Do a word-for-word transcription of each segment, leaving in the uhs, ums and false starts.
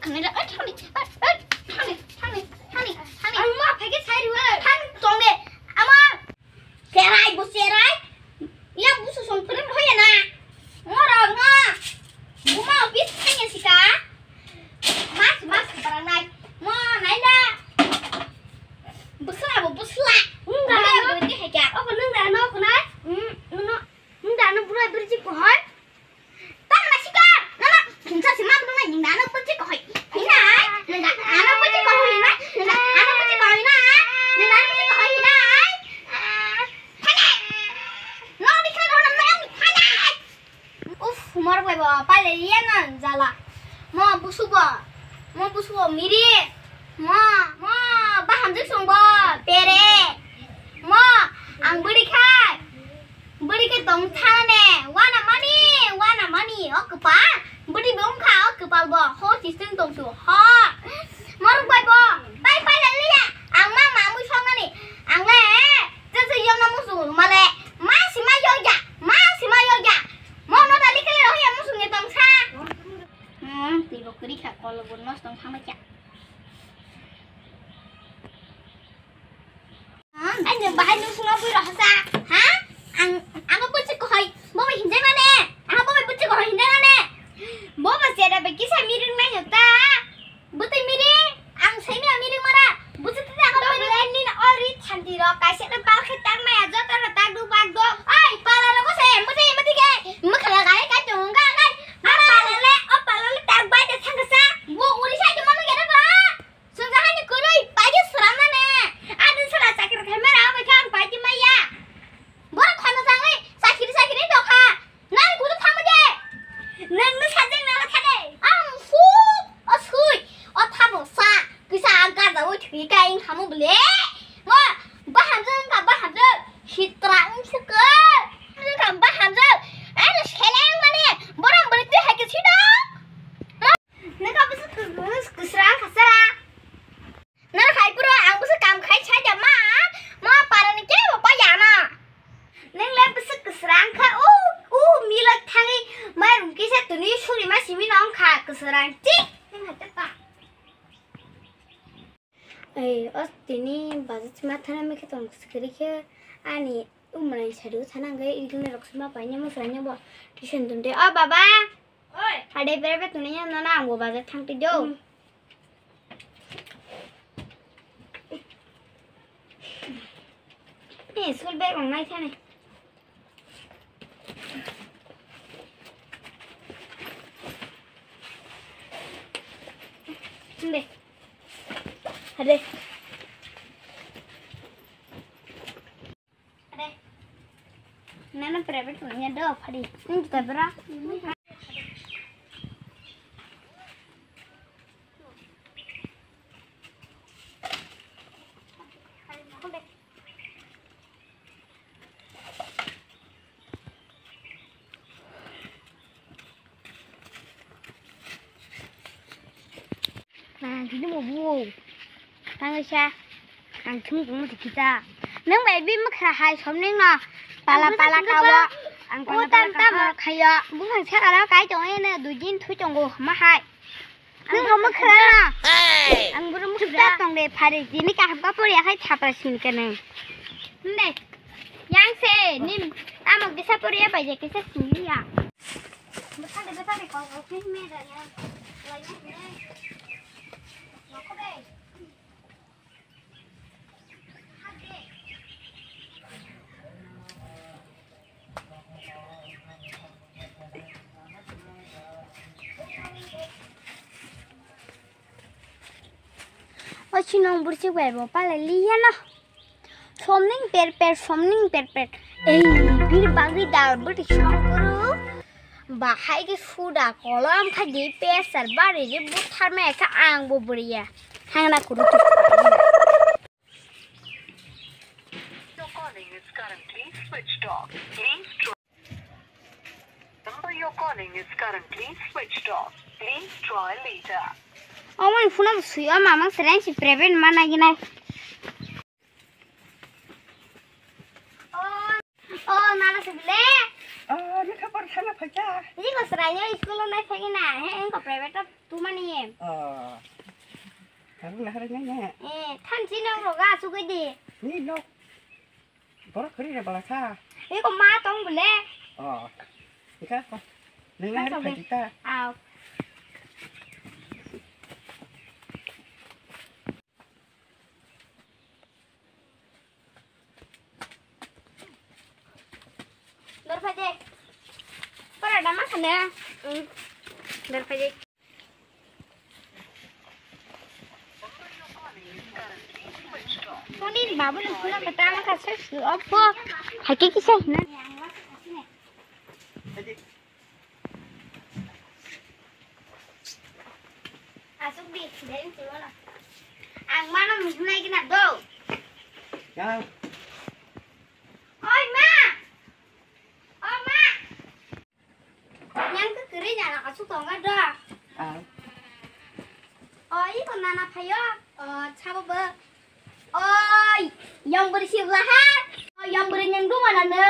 Nila, oi, thani, oi, oi, thani, thani, thani, thani. Ang ma phai khe sai rw, thani tong de. Ama cherai, bo cherai. Ya busu song phirem hoya na. Ngorok no. Buma office thangya sika. Mas, mas parang nai. Mo nai na. Busla bo busla. Nung da no. Bo di hai kya. Obo nung da no kunai. Hmm, no. Nung da no bura birji ko hai. Tang na sika. Nama kinsa sima nung na nung da no birji ko hai. Hinai. Nung da no birji ko hai hinai. Nung da no birji ko hai hinai. Nung da no birji ko hai hinai. Thane. No di kha no na thane. Uf, mor bai bo, pale liya na jala. Mo busu bo, mo busu bo miri. Mo, mo, bahamjik song bo, pere. Mo, ang bwrwi khai. Bwrwi khai tong thana ne, wana mani, wana mani, o kwpal. Bwrwi bo wngkha, o kwpal bo, ho chising tong su, ho. Mor bai bo, pai, pai le liya. Ang ma, ma mui song nani. Ang le, je je yong na musu, ma le. Ma si ma yong ya, ma si ma yong ya. Mo no dali kali roh ya musung ya tong sa. Hmm, twi bo kwrwi kha kol bo nos tong thang kha. Hmm, ani bahai nung sung bui roh sa. Ha? Ang, ang bwchwi kohoi, bo bai hinjai mane. Ang bo bai bwchwi kohoi hinjai mane. Bo ba sera bai kisa mirung nai ta. Bwtwi miri, ang saimya miri mara. Bwtwi twi ang miri. Ni already thanti rok, kaisa na pal khe tang maya, joto no tak du bak do. Ai, pala rok se, mati, mati ke. Makhala gari ka tung ga ga. Pala le, o pala le tak bai de thang sa. Bo uri sai de manu gere ba. Sung ga hani kurui, pai de suram na ne. Adi sura chakri khai mara, o bai kha ang pai de maya. Bora khana jangwi, chakri, chakri do kha. Nang kudu thangma de. Nang no sajeng nang kha de. Ang su, o sui, o thabo sa. Kisa ang gaja o thwi ka ing hamu ble. Mo, bahamjang ka bahamjang. Hitra ing se ka. Ka bahamjang. Ai no seleng mane. Borom bori twi hai ke sida. Nang ka bus kus kus kusrang kasara. Nang hai pura ang bus kam khai cha ja ma. Ma parani ke ba pa ya na. Nang le bwswk kwsrang kha, o, o milok thangwi mairum kisa twnwi suri ma simi nong kha kwsrang tik. Nang hai ta. Ei, o tini bazar sima thana mi khe tong kwrwi khe ani umrani sari o thana hwnkhe igna rok sima paina mwsai nw bo tuition tong de. O baba. Oi. Hade bere be tuni ya nana ang bo bazar thang ti do. Hmm. Ni school bag rok nai thani. Hade. Hade. Nana private punya do phadi. Ini kita bera. Nang tini mo bu. Tang sa. Ang thung thung mo tikita. Nang bai bi mukha hai somning no. Pala pala kawa. Ang o tam tam mo khayo. Bu ang sa kala kai tong ene dui din thui tong go ma hai. Ang bo mukha na. Ang buru mukha tong de phari tini kaham ka pori akhai thapra sin kene. Nde. Yang se nim tamo kisa pori ya bai je kisa sin ya. Bethani, bethani, kok, kok, kok, me, da, ya. O chini bursi bai bo pala liya na. Somning per per, somning per per. Ei, bir bagwi dal bwtwi songkuru. Bahai khe suda kolom khai di pesar bari di buthar me kha ang bo bwrwi ya. Hangna kuru tu. Your calling is currently switched off. Please try. Number you're calling is currently switched off. Please try later. Omo ni phone bo sui o mamang serang si private ma nagi nai. O nala se bile. Ah, lekha por sana phaikha. Ni ko srai yo school nai phai na, he, engko private o tumani em. Oh. Kamu nahar nai na. Eh, thanchi nok roga asugui di. Ni nok. Borok khri re bala kha. Eko ma tong bole. Oh. Ika ko. Nang nahar phaikha. Aw. Dor phai de. Para dama khane. Dor phai de. Toni babu ni phone ka tama ka se opo. Hake kisa hina. Asuk di, dai tu wala. Ang mana muhnai kena do. Ya. Oi ma. O ma. Yang ke kiri jana asuk tonga do. Ah. Oi ko nana phayo. O chabo bo. Oi, yang beri sibla ha. O yang beri nyang du mana ne.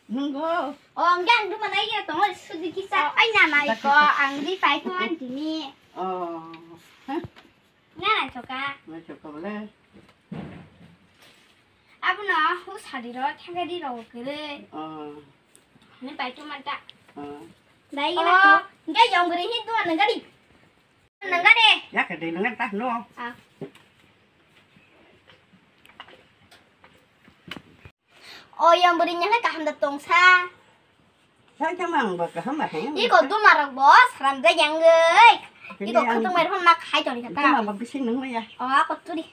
Nunggu. O, ang yang du mana iya tongo sudi kisa. Ai na nai ko, ang di pai ko an dini. Oh. Hah? Nga na choka. Nga choka bole. Abu no, hu sadi ro, thaga di ro kere. Oh. Ni pai tu mata. Oh. Dai na ko. Nga yang beri hi tu nang gadi. Nang gadi. Ya ke dei nang ta no. Ah. O yang beri nyang kaham da tongsa. Sa chamang ba kaham ba heng. Iko duma rok bo saram da yang ei. Iko khutung mai rhon ma khai toni kata. Duma ba bising nang ya. O ako tu di.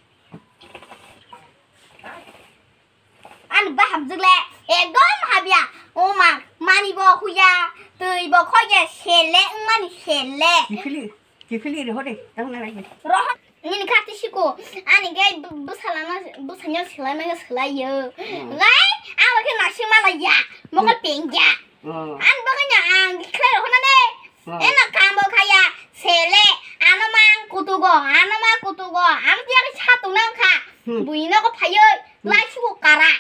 An ba hab jugle. Ekdom habya. O ma mani bo huya. Tui bo khoye sele mani sele. Kiphili. Kiphili re hore, tang na lagi. Rohon, nini kati siko, ani gai bu-, busala na, busanyo silai mega silai yo. Hmm. Gai, ang ke nasi mala ya, mokol pengja. Hmm. An bakanya ang khlai rohon ne. Hmm. Ena kambo khaya, sele, ano mang kutugo, ano mang kutugo, ano tiya ke satu nang kha. Hmm. Buino ko phayo, hmm, lai siko kara.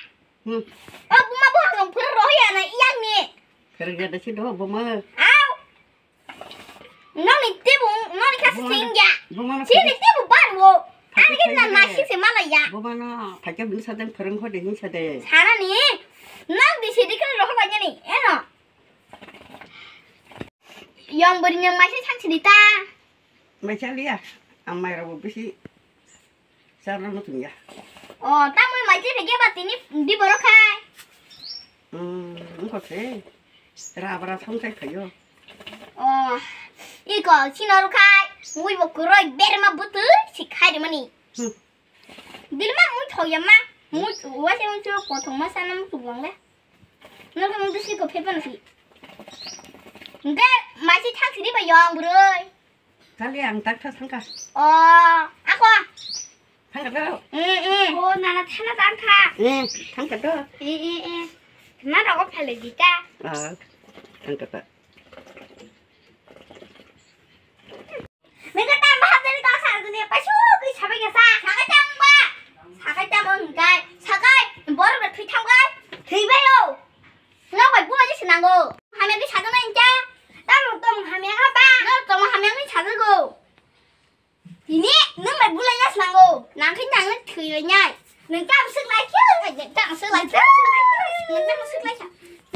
Hmm. O buma bo hagam phura rohya na iyang ni. Kerja dasi do buma. Au. Noni tebung, noni kasi singya. Bumano sini tebu barwo. Ani kita nasi se malaya. Bumano phaikhe bini sadeng phwrwng kho de hinsa de. Sana ni. Nang di sidi khe rohor lanya ni. Eno. Yang beri yang masih sang sini ta. Mai chaliya. Ang mai rabo bisi. Sarno no tungya. O, tamoi mai chaliya ba tini di borok khai. Hmm, engko se. Rabra samsai khayo. O, iko, sino rukhai, mui bo kuroi berma butu, si khai de mani. Hmm. Dilma mui thoya ma, mui, wase mui cho kothong ma sana mui tuwang le. Nang mui bisi ko phepa nasi. Nge, masi thang sini ba yong buroi. Kali ang tak thas thangka. O, ako. Thangka do. Eh, eh. O, nana thana tangka. Eh, thangka do. Eh, eh, eh. Na rogo phale dita. Ah, thangka ta. Nengka tam bahap dari kau sar dunia pasu kui sabai kesa. Sakai tam ba. Sakai tam engkai. Sakai. Bor ber thui tam kai. Thui bai o. Nang bai bula jisi nango. Hamya di sajaknai hinkhe. Tamo tong hamya kha ba? Nang tong hamya wngwi sajago. Tini nwng bai bula jas nango. Nang khe nang thwi bai nai. Nwng tam swk lai khe, nwng tam swk lai khe, nwng tam swk lai khe.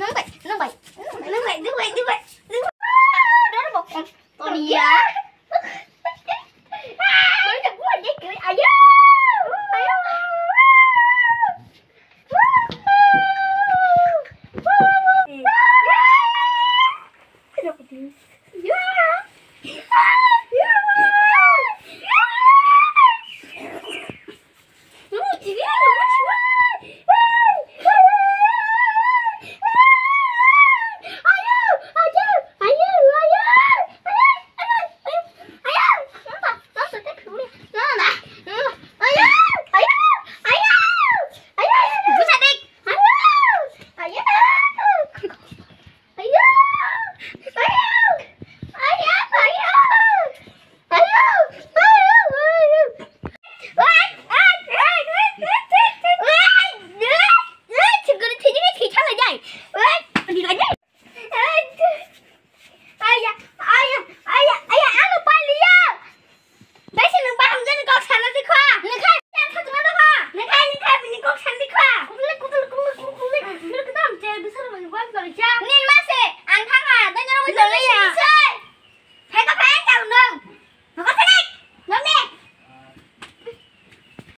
Nwng bai, nwng bai, nwng bai, nwng bai, nwng bai. Dor bo kom. Toriya.